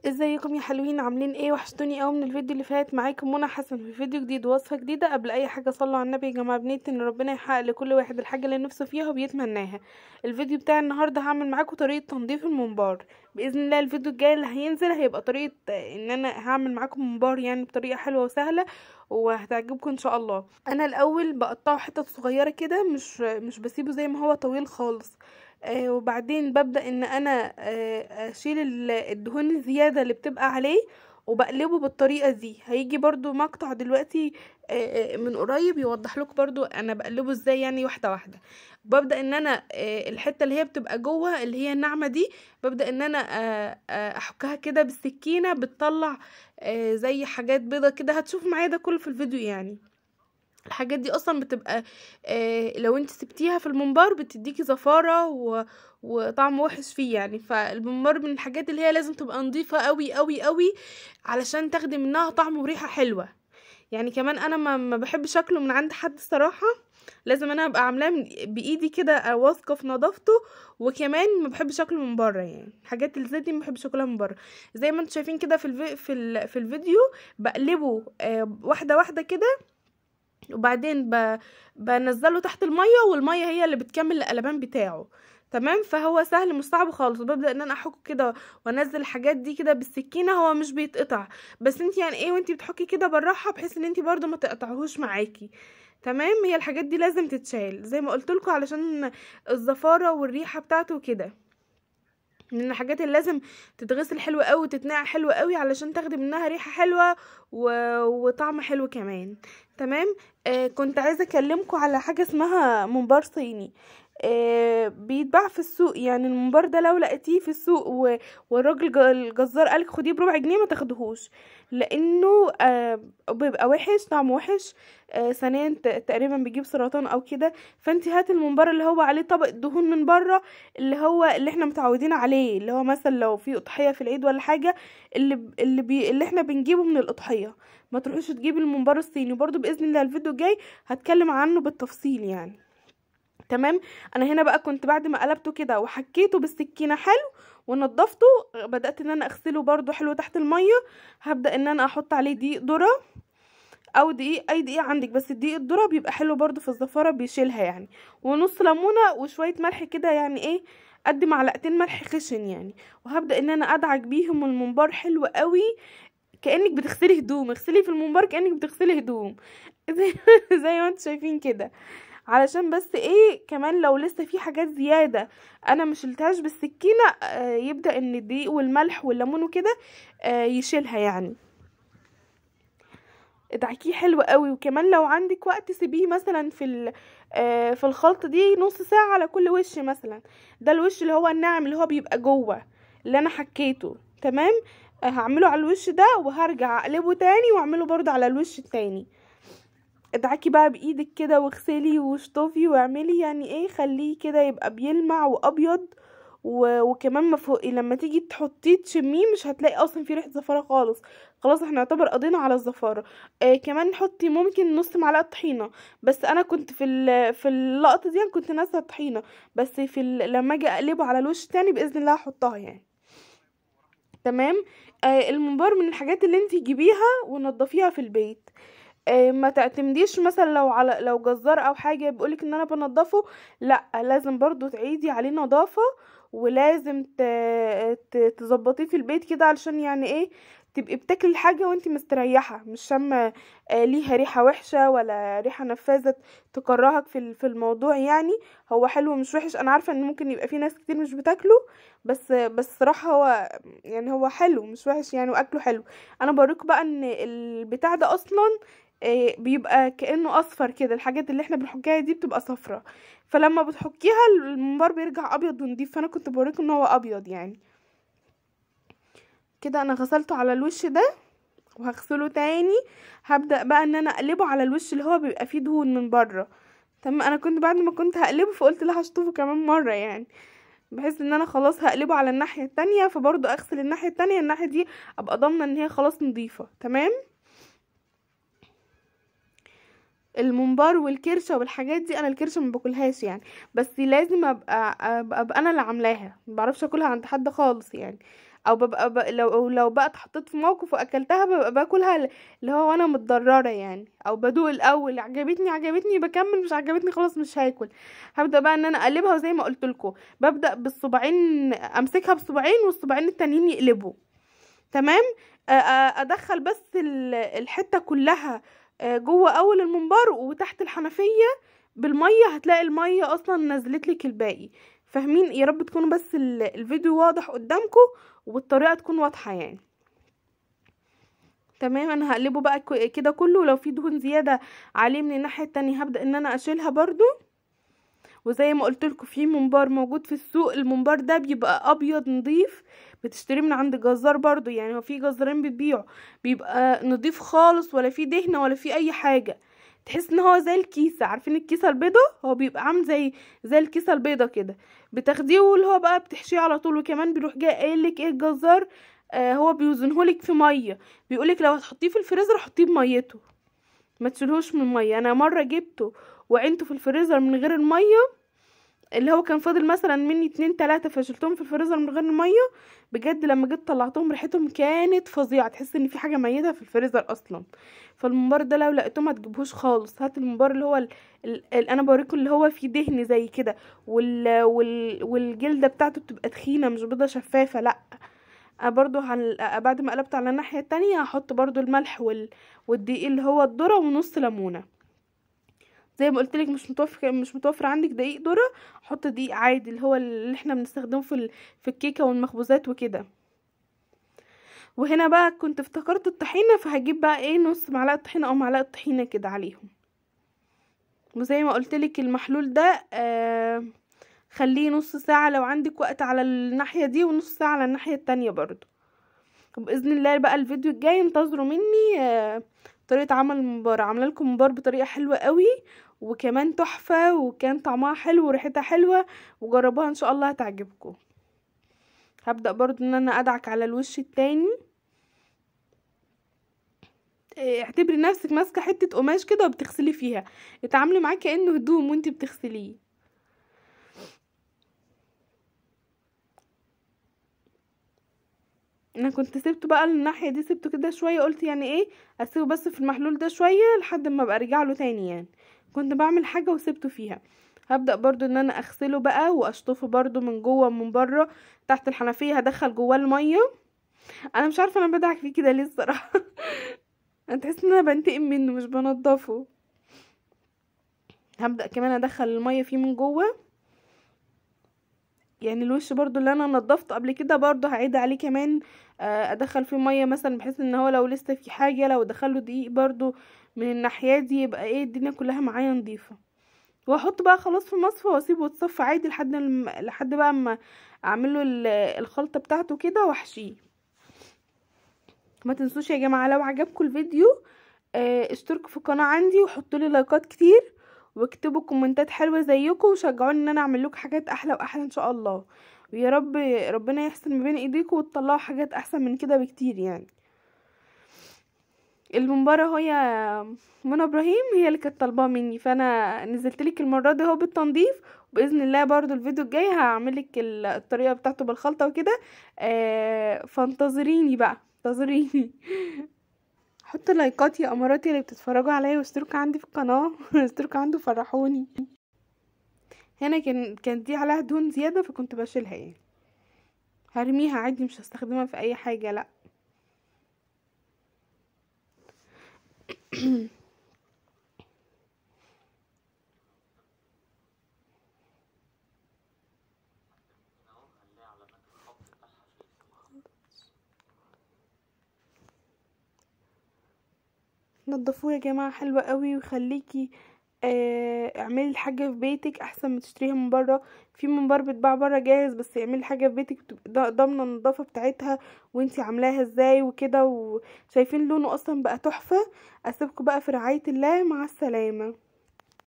ازيكم يا حلوين؟ عاملين ايه؟ وحشتوني قوي من الفيديو اللي فات. معاكم منى حسن في فيديو جديد ووصفه جديدة. قبل اي حاجة صلوا على النبي يا جماعة، بنيت ان ربنا يحقق لكل واحد الحاجة اللي نفسه فيها وبيتمناها. الفيديو بتاع النهارده هعمل معاكم طريقه تنظيف الممبار باذن الله. الفيديو الجاي اللي هينزل هيبقى طريقه ان انا هعمل معاكم ممبار يعني بطريقة حلوة وسهلة وهتعجبكم ان شاء الله. انا الاول بقطعه حتت صغيرة كده، مش بسيبه زي ما هو طويل خالص. وبعدين ببدأ ان انا اشيل الدهون الزيادة اللي بتبقى عليه وبقلبه بالطريقة دي. هيجي برضو مقطع دلوقتي من قريب يوضح لكم برضو انا بقلبه ازاي، يعني واحدة واحدة. ببدأ ان انا الحتة اللي هي بتبقى جوه اللي هي الناعمة دي ببدأ ان انا احكها كده بالسكينة، بتطلع زي حاجات بيضة كده. هتشوفوا معايا ده كله في الفيديو. يعني الحاجات دي اصلا بتبقى لو انت سبتيها في الممبار بتديكي زفاره وطعم وحش فيه يعني. فالممبار من الحاجات اللي هي لازم تبقى نظيفة قوي قوي قوي علشان تاخدي منها طعم وريحه حلوة يعني. كمان انا ما بحب شكله من عند حد الصراحة، لازم انا ابقى عاملاه بايدي كده واثقة في نظافته. وكمان ما بحب شكله من بره، يعني الحاجات اللي زي دي ما بحب شكلها من بره. زي ما انتم شايفين كده في الفيديو بقلبه واحدة واحدة كده، وبعدين بنزله تحت المية، والمية هي اللي بتكمل القلبان بتاعه. تمام، فهو سهل مش صعب خالص. ببدا ان انا احكه كده وانزل الحاجات دي كده بالسكينة، هو مش بيتقطع، بس انت يعني ايه وانت بتحكي كده بالراحة بحيث ان انت برده ما تقطعهوش معاكي. تمام، هي الحاجات دي لازم تتشال زي ما قلت لكم علشان الزفاره والريحه بتاعته كده. من الحاجات اللي لازم تتغسل حلو قوي وتتنقع حلو قوي علشان تاخدي منها ريحه حلوة وطعم حلو كمان. تمام، كنت عايزه اكلمكم على حاجة اسمها ممبار صيني. بيتباع في السوق. يعني الممبار ده لو لقيتيه في السوق والراجل الجزار قالك خديه بربع جنيه ما تاخدهوش، لانه بيبقى وحش، طعمه وحش. ثانيا تقريبا بيجيب سرطان او كده. فانت هات الممبار اللي هو عليه طبق دهون من بره، اللي هو اللي احنا متعودين عليه، اللي هو مثلا لو في اضحية في العيد ولا حاجة، اللي احنا بنجيبه من الاضحية. ما تروحوش تجيبي الممبار الصيني. برضو باذن الله الفيديو الجاي هتكلم عنه بالتفصيل يعني. تمام، انا هنا بقى كنت بعد ما قلبته كده وحكيته بالسكينة حلو ونضفته، بدات ان انا اغسله برده حلو تحت المية. هبدا ان انا احط عليه دقيق ذره او دقيق، اي دقيق عندك، بس الدقيق الذرة بيبقى حلو برده في الزفاره بيشيلها يعني. ونص ليمونه وشوية ملح كده، يعني ايه قد معلقتين ملح خشن يعني. وهبدا ان انا ادعك بيهم الممبار حلو قوي، كانك بتغسلي هدوم. اغسلي في الممبار كانك بتغسلي هدوم زي ما انتم شايفين كده، علشان بس ايه كمان لو لسه في حاجات زيادة انا مش شلتهاش بالسكينة يبدا ان الدقيق والملح والليمون وكده يشيلها يعني. ادعكيه حلو قوي. وكمان لو عندك وقت سيبيه مثلا في الخلطة دي نص ساعة على كل وش مثلا. ده الوش اللي هو الناعم اللي هو بيبقى جوه اللي انا حكيته. تمام، هعمله على الوش ده وهرجع اقلبه تاني واعمله برده على الوش التاني. ادعكي بقى بايدك كده واغسلي واشطفي واعملي يعني ايه، خليه كده يبقى بيلمع وابيض. وكمان ما فوق لما تيجي تحطيه تشميه مش هتلاقي اصلا في ريحه زفاره خالص. خلاص احنا يعتبر قضينا على الزفاره. كمان حطي ممكن نص معلقه طحينه، بس انا كنت في اللقطة دي كنت ناسيه الطحينه، بس لما اجي اقلبه على الوش التاني باذن الله هحطها يعني. تمام، الممبار من الحاجات اللي انتي تجيبيها ونضفيها في البيت. ما تعتمديش مثلا لو جزار او حاجة بيقولك ان انا بنضفه، لا لازم برضو تعيدي عليه نظافة، ولازم تظبطيه في البيت كده علشان يعني ايه تبقي بتاكلي الحاجة وانتي مستريحه، مش شامة ليها ريحه وحشة ولا ريحه نفاذه تكرهك في الموضوع يعني. هو حلو مش وحش، انا عارفه ان ممكن يبقى في ناس كتير مش بتاكله، بس صراحة هو يعني هو حلو مش وحش يعني، واكله حلو. انا بوريكم بقى ان البتاع ده اصلا بيبقى كأنه اصفر كده، الحاجات اللي احنا بنحكيها دي بتبقى صفرة، فلما بتحكيها الممبار بيرجع ابيض ونضيف. فانا كنت بوريكم ان هو ابيض يعني كده. انا غسلته على الوش ده وهغسله تاني. هبدأ بقى ان انا اقلبه على الوش اللي هو بيبقى فيه دهون من بره. تمام، انا كنت بعد ما كنت هقلبه فقلت لا هشطفه كمان مرة يعني، بحيث ان انا خلاص هقلبه على الناحية التانية، فبرضو اغسل الناحية التانية، الناحية دي ابقى ضامنة ان هي خلاص نضيفة. تمام، الممبار والكرشه والحاجات دي انا الكرشه ما باكلهاش يعني، بس لازم ابقى انا اللي عاملاها، ما بعرفش اكلها عند حد خالص يعني. او ببقى لو بقى اتحطيت في موقف واكلتها ببقى باكلها اللي هو انا متضرره يعني، او بدوق الاول، عجبتني عجبتني بكمل، مش عجبتني خلاص مش هاكل. هبدا بقى ان انا اقلبها، وزي ما قلت لكم ببدا بالصباعين، امسكها بصباعين والصباعين التانيين يقلبوا. تمام. ادخل بس الحتة كلها جوه اول الممبار وتحت الحنفية بالمية، هتلاقي المية اصلا نزلت لك الباقي. فاهمين؟ يا رب تكونوا بس الفيديو واضح قدامكم والطريقة تكون واضحة يعني. تمام. انا هقلبه بقى كده كله، لو في دهون زيادة عليه من الناحية التانية هبدا ان انا اشيلها برضو. وزي ما قلت لكم في ممبار موجود في السوق، الممبار ده بيبقى ابيض نظيف، بتشتريه من عند جزار برضو يعني، هو في جزارين بتبيعه، بيبقى نظيف خالص ولا فيه دهنه ولا فيه اي حاجة، تحس ان هو زي الكيسة، عارفين الكيسة البيضة؟ هو بيبقى عامل زي الكيسة البيضة كده، بتاخديه واللي هو بقى بتحشيه على طول. وكمان بيروح جاي قايل لك ايه الجزار، هو بيوزنهولك في مية، بيقولك لو هتحطيه في الفريزر حطيه بميته، ما تشيلهوش من المية. انا مرة جبته وعينته في الفريزر من غير المية، اللي هو كان فاضل مثلا مني 2 3، فشلتهم في الفريزر من غير المية، بجد لما جيت طلعتهم ريحتهم كانت فظيعة، تحس ان في حاجة ميته في الفريزر اصلا. فالممبار ده لو لقيتوه ما تجيبهوش خالص، هات الممبار اللي هو اللي انا بوريكم اللي هو فيه دهن زي كده، والجلده بتاعته بتبقى تخينة مش بيضة شفافة. لا برضو بعد ما قلبت على الناحية التانية هحط برضو الملح والدقيق اللي هو الذرة ونص ليمونه. زي ما قلت لك مش متوفر عندك دقيق ذره، حط دقيق عادي اللي هو اللي احنا بنستخدمه في الكيكه والمخبوزات وكده. وهنا بقى كنت افتكرت الطحينه، فهجيب بقى ايه نص معلقه طحينه او معلقه طحينه كده عليهم. وزي ما قلت لك المحلول ده خليه نص ساعة لو عندك وقت على الناحية دي، ونص ساعة على الناحية التانية برضو. وباذن الله بقى الفيديو الجاي انتظروا مني طريقه عمل الممبار. عامله لكم ممبار بطريقة حلوة قوي، وكمان تحفة، وكان طعمها حلو وريحتها حلوة، وجربوها ان شاء الله هتعجبكم. هبدا برضو ان انا ادعك على الوش التاني. اعتبري نفسك ماسكه حتة قماش كده وبتغسلي فيها، اتعاملي معاه كانه هدوم وانتي بتغسليه. انا كنت سبته بقى الناحية دي، سبته كده شوية، قلت يعني ايه اسيبه بس في المحلول ده شوية لحد ما ابقى ارجع له تاني يعني، كنت بعمل حاجة وسبته فيها. هبدا برضو ان انا اغسله بقى واشطفه برضو من جوه ومن بره تحت الحنفية، هدخل جواه المية. انا مش عارفه انا بدعك فيه كده ليه الصراحة انا تحس ان انا بنتقم منه مش بنضفه. هبدا كمان ادخل المية فيه من جوه، يعني الوش برضو اللي انا نضفته قبل كده برضو هعيد عليه كمان، ادخل فيه مية مثلا، بحيث ان هو لو لسه في حاجة لو دخله دقيق برضو من الناحية دي يبقى ايه الدنيا كلها معايا نظيفة. واحط بقى خلاص في مصفى واسيبه يتصفى عادي لحد بقى اما اعمله الخلطة بتاعته كده واحشيه. ما تنسوش يا جماعة لو عجبكم الفيديو اشتركوا في القناة عندي، وحطوا لي لايكات كتير، واكتبوا كومنتات حلوة زيكم، وشجعوني ان انا اعمل لكم حاجات احلى واحلى ان شاء الله. ويا رب ربنا يحسن ما بين ايديكم وتطلعوا حاجات احسن من كده بكتير يعني. الممبار اهو يا منى ابراهيم هي اللي كانت طالباه مني، فانا نزلت لك المرة دي اهو بالتنظيف، وباذن الله برضو الفيديو الجاي هعمل لك الطريقة بتاعته بالخلطه وكده، فانتظريني بقى، انتظريني. حطوا لايكات يا اماراتي اللي بتتفرجوا عليا، واشتركوا عندي في القناة اشتركوا عندي وفرحوني. هنا كانت دي عليها دهون زيادة فكنت بشيلها يعني، هرميها عادي مش هستخدمها في اي حاجة. لا نضفوه يا جماعة، حلوة قوي، وخليكي اعملي الحاجة في بيتك احسن ما تشتريها من بره. في ممبار بتباع بره جاهز، بس اعملي حاجة في بيتك بتبقى ضامنه النظافة بتاعتها وانتي عاملاها ازاي وكده، وشايفين لونه اصلا بقى تحفة. اسيبكم بقى في رعاية الله، مع السلامة.